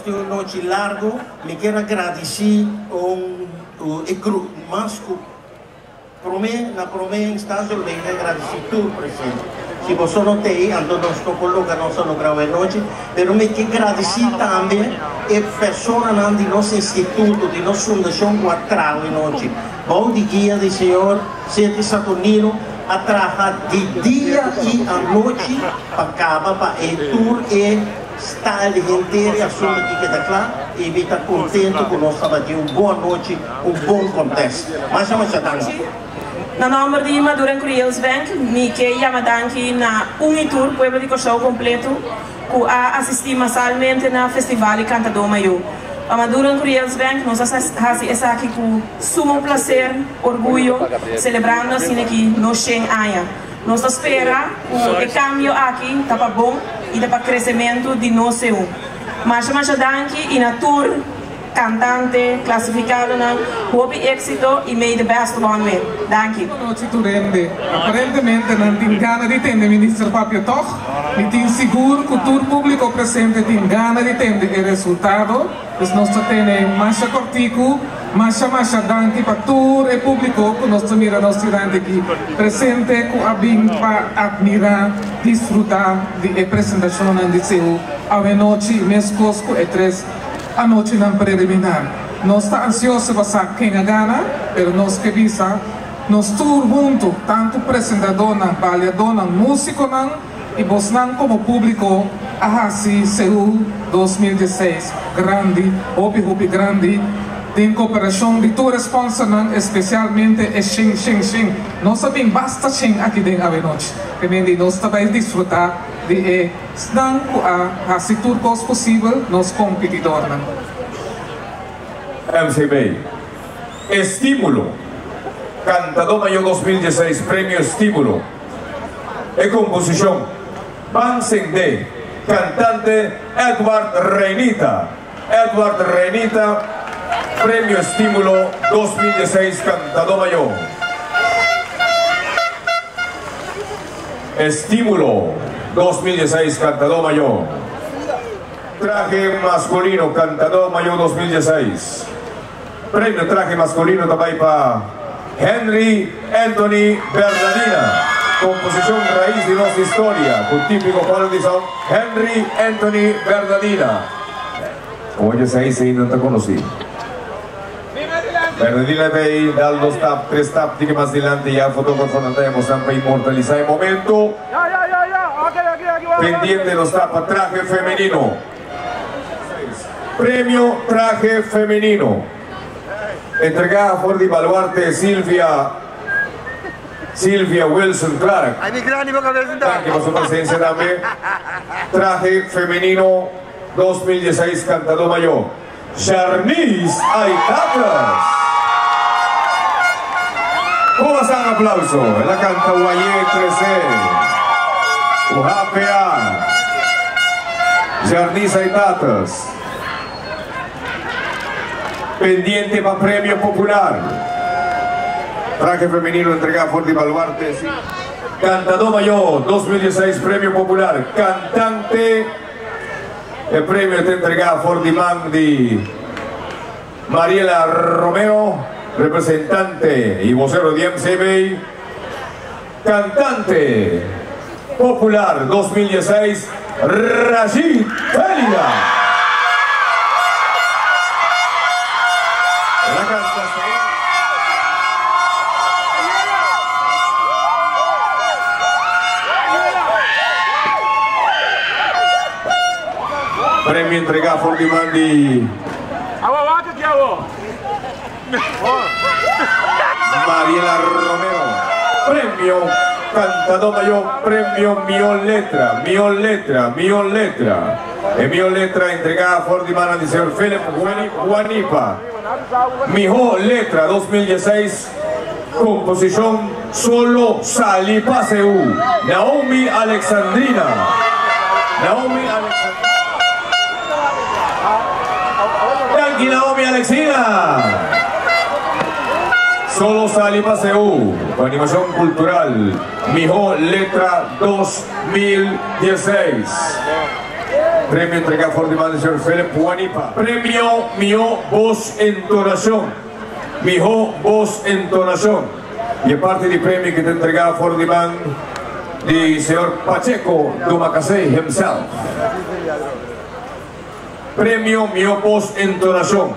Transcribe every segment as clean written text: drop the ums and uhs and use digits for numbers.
tin un nochi largo, mi kier a gradici un e gru mas cu prome na prome instancia lo mi a gradici tur presente. Si boso no t'ey anto nos no por logra nos a logra awe nochi, pero mi ke gradici tambe e personanan di nos instituto, di nos fundacion cu a traha awe nochi. Bou di guia di señor Seti Saturnino a traha di dia y anochi pa caba pa e tur e style di henter e asunto aki keda cla y mi ta contento cu nos tabatin un bon anochi, un bon contest. Masha masha danki. Na nomber di Maduro en Crujeels Bank mi ke yama danki na un y tur pueblo di Corsou completo ku a asistí masalmente na Festival di Kantadó Mayó. Pa Maduro en Crujeels Bank nos a hasi esaki ku sumo plaser, orguyo, selebrando asina aki nos shen aña. Nos ta spera ku e kambio aki ta pa bon i ta pa kresementu di nos seú. Masha masha danki i na tur. Cantante, clasificadonan, hopi exito y may the best one win. Danki. Nochi tur hende. Aparentemente nan tin gana di tende Minister papia tog. Mi tin sigur cu tur publico presente tin gana di tende e resultado. Dus nos ta tene masha cortico. Masha masha danki pa tur e publico cu nos ta mira nos dilanti aki presente cu a bin pa admira, disfruta di e presentacionnan di CU awenochi mescos cu e tres Anochinan preliminar. Nos ta ansioso pa sa ken a gana, pero nos ke bisa, nos tur huntu, tantu presentadónan, baliadónan, músikonan i bosnan komo públiko a hasi Seúl 2016 grandi, hopi hopi grandi, den koperashon di tur e sponsornan, espesialmente e shen shen shen. Nos a bin basta shen aki den awenochi. Kemendi nos ta bai disfrutá di e. Esnan ku a hasi tur kos posibel, nos kompetidornan. MCB. Estímulo. Kantadó Mayó 2016 Premio Estímulo. E komposishon Ban Sendé, kantante Edward Reinita. Edward Reinita, Premio Estímulo 2016 Kantadó Mayó. Estímulo 2016 Kantadó Mayó. Traje maskulino Kantadó Mayó 2016. Premio traje maskulino ta bai pa Henry Anthony Bernadina. Komposishon Rais di nos historia ku típiko quality sound Henry Anthony Bernadina. Como 16 ainda no ta konosí. Bernadina ta ei dal dos tap, tres tap tiki mas dilanti ya fotógrafonan ta emosnan pa inmortalisá e momento. Pendiente nos ta pa traje femenino. Premio traje femenino. Entregá for di baluarte Silvia Silvia Wilson Clark. Danki pa su presencia tambe. Traje femenino 2016 Cantadó Mayó. Sharnice Aitatas. Como está un aplauso? El a canta Guayé 3C. UHPA. Sharnice Aitatas. Pendiente pa Premio Popular. Traje femenino entregá for di Baluarte. Cantadó Mayó 2016 Premio Popular. Cantante. E premio ta entregá for di man di Mariela Romeo, representante y vocero di MCB. Cantante Popular 2016, Rashid Felida. El a canta Premio entregá for di man di Mariela Romero. Premio Cantadó Mayó, Premio Mihó Letra, Mihó Letra, Mihó Letra. E mihó letra entregá for di mannan di señor Philip Guanipa. Mihó Letra 2016. Komposishon Solo Sali Pa Seú, Naomi Alexandrina. Naomi Alexandrina. Danki Naomi Alexina! Solo Sali Pa Seú, ku animashon kultural, Mihó Letra 2016. Premio entregá for di man di señor Philip Juanipa. Premio Mihó Bos Entonashon, Mihó Bos Entonashon, i e parti di premio ki ta entregá for di man di señor Pacheco Domacassé himself. Premio Mihó Bos Entonashon,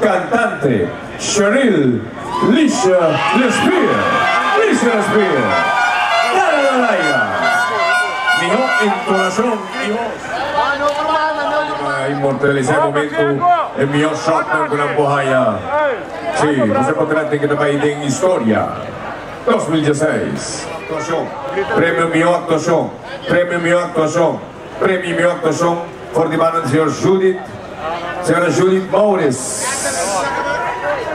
Kantante Cheryl Lisha Lespier, Lisha Lespier, Dale la Laia, Mihó Entonashon i Bos. A inmortalisá e momentu, e mihó shotnan ku nan por haña. Sí, nos e potret ke ta bai den historia. 2016. Aktuashon, Premio Mihó Aktuashon, Premio Mihó Aktuashon, Premio Mihó Aktuashon for di banda di señor Judith, señora Judith Maures.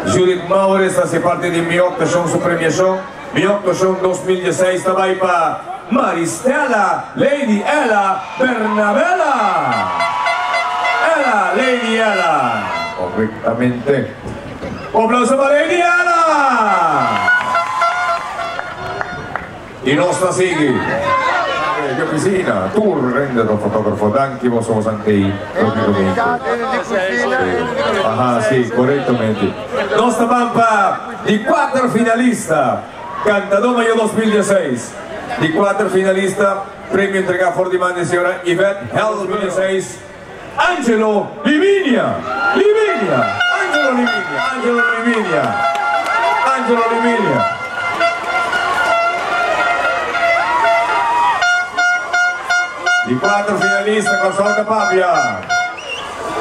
Judith Maures ta hasi parti di Mihó Aktuashon su premiashon. Mihó Aktuashon 2016 ta bai pa Maristella Lady Ella Bernabela. Ella, Lady Ella. Correctamente. Un aplauso pa Lady Ella! Y nos ta sigui. Di oficina, tur rende ta fotógrafo. Danki boso boso antei lógicamente. Aha, si, correctamente. Nos ta ban pa di cuater finalista Cantadó Mayor 2016. Di cuater finalista, premio entrega for di man di señora Yvette Held 2016. Angelo Livinia, Livinia, Angelo Livinia, Angelo Livinia, Angelo Livinia. Di cuatro finalista Kòrsou ta papia.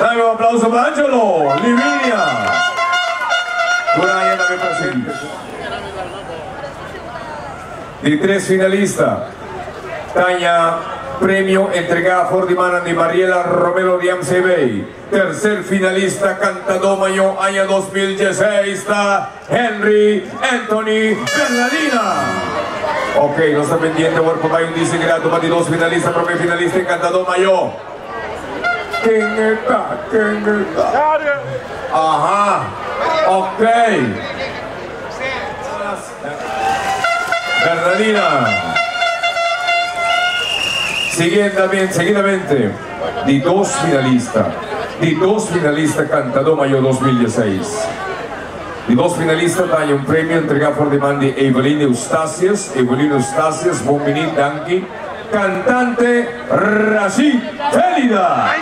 Dame un aplauso pa Angelo Livinia. Tur aña tambe presente. Di tres finalista, Tanya premio entregá for di manan di Mariela Romero di MCB. Tercer finalista Cantadó Mayor aña 2016 ta Henry Anthony Bernardina. Ok, nos ta pendiente awor pa bai un disigrato pa di dos finalista, promé finalista en Cantadó Mayor. Ken e ta? Ken e ta? Aha, ok. Bernardina. Siguientamente, seguidamente, di dos finalista, di dos finalista Cantadó Mayor 2016. Di dos finalista ta un premio entregá for di man di Evelyn Eustatius, Evelyn Eustatius, bon bini, danki. Cantante Rashid Felida.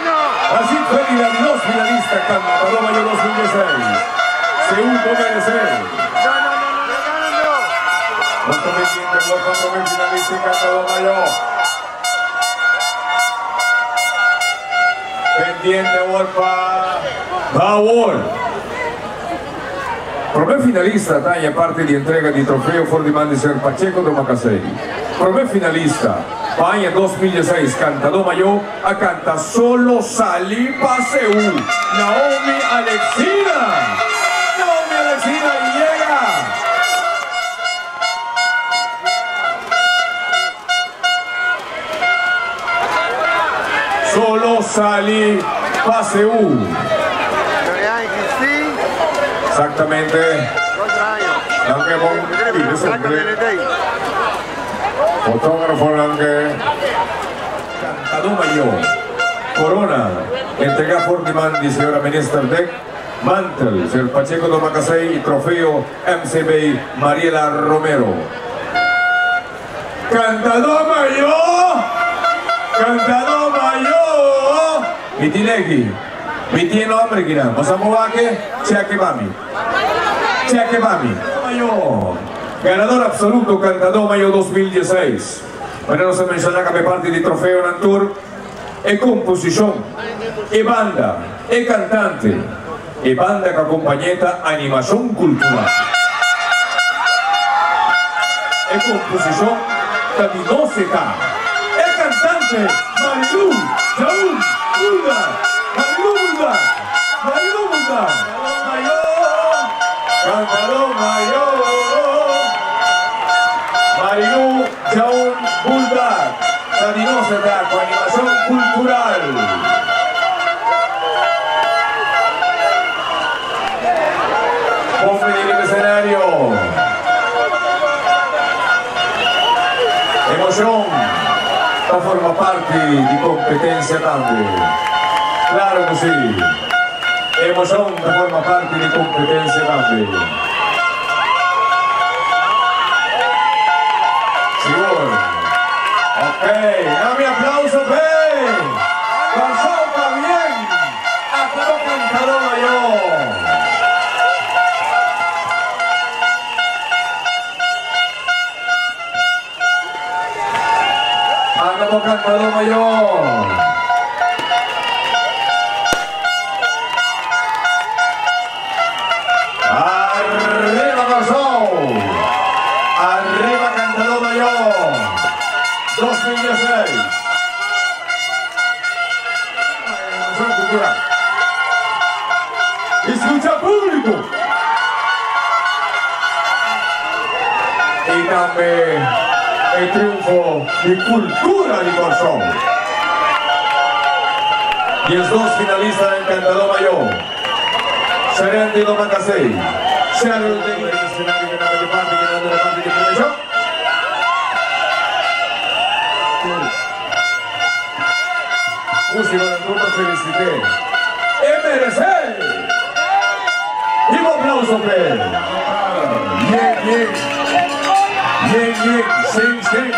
Rashid Felida, di dos finalista Cantadó Mayor 2016. Segun bo meresé. Nos ta pendiente awor pa promé finalista di Cantadó Mayor. Pendiente awor pa awor. Promé finalista ta haña parti di entrega di trofeo for di man di señor Pacheco Domacassey. Promé finalista pa aña 2016 Cantadó Mayó a canta Solo Sali pa Seú, Naomi Alexina! Naomi Alexina yega! Solo sali pa Seú. Exactamente. Nan ke bon pide sombre. Fotógrafo nan ke Cantadó Mayor. Corona entrega for di man di señora Minister Dick Mantel, señor Pacheco Domacassey y trofeo MCB Mariela Romero. Cantadó mayó! Cantadó mayó! Mi tin eki. Mi tin e nomber aki nan. Boso a por wak e? Cheke pa mi. Cheke pa mi. Mayó! Ganador absoluto Cantadó Mayó 2016. Manera nos a menshoná kaba e parti di trofeonan tur, e komposishon, e banda, e kantante. E banda ku akompañ'é ta Animashon Kultural. E komposishon ta di Nos E Ta. E kantante Marilou Jaun Bulgar. Marilou Bulgar. Marilou Bulgar. Cantadó mayó. Marilou Jaun Bulgar ta di Nos E Ta ku Animashon Kultural. Bon bini riba escenario. Emocion. Ta forma parti di kompetensia tambe. Klaro ku si. Emoshon ta forma parti di kompetensia tambe. Sigur. Ok, dami aplauso p'e! Kòrsou pabien! Ata bo kantadó mayó! Ata bo kantadó mayó! Arriba Kòrsou! Arriba Kantadó Mayó 2016! Emoshon Kultural. I skucha públiko! I tambe e triunfo di kultura di Kòrsou. 12 finalistanan Kantadó Mayó. Serente no Makasey. Cheryl den e escenario que na parti que na parti di premiacion. Musico den tur ta felicite. E merece! Hiba aplauso p'e. Yen yen. Yen yen. Sing sing.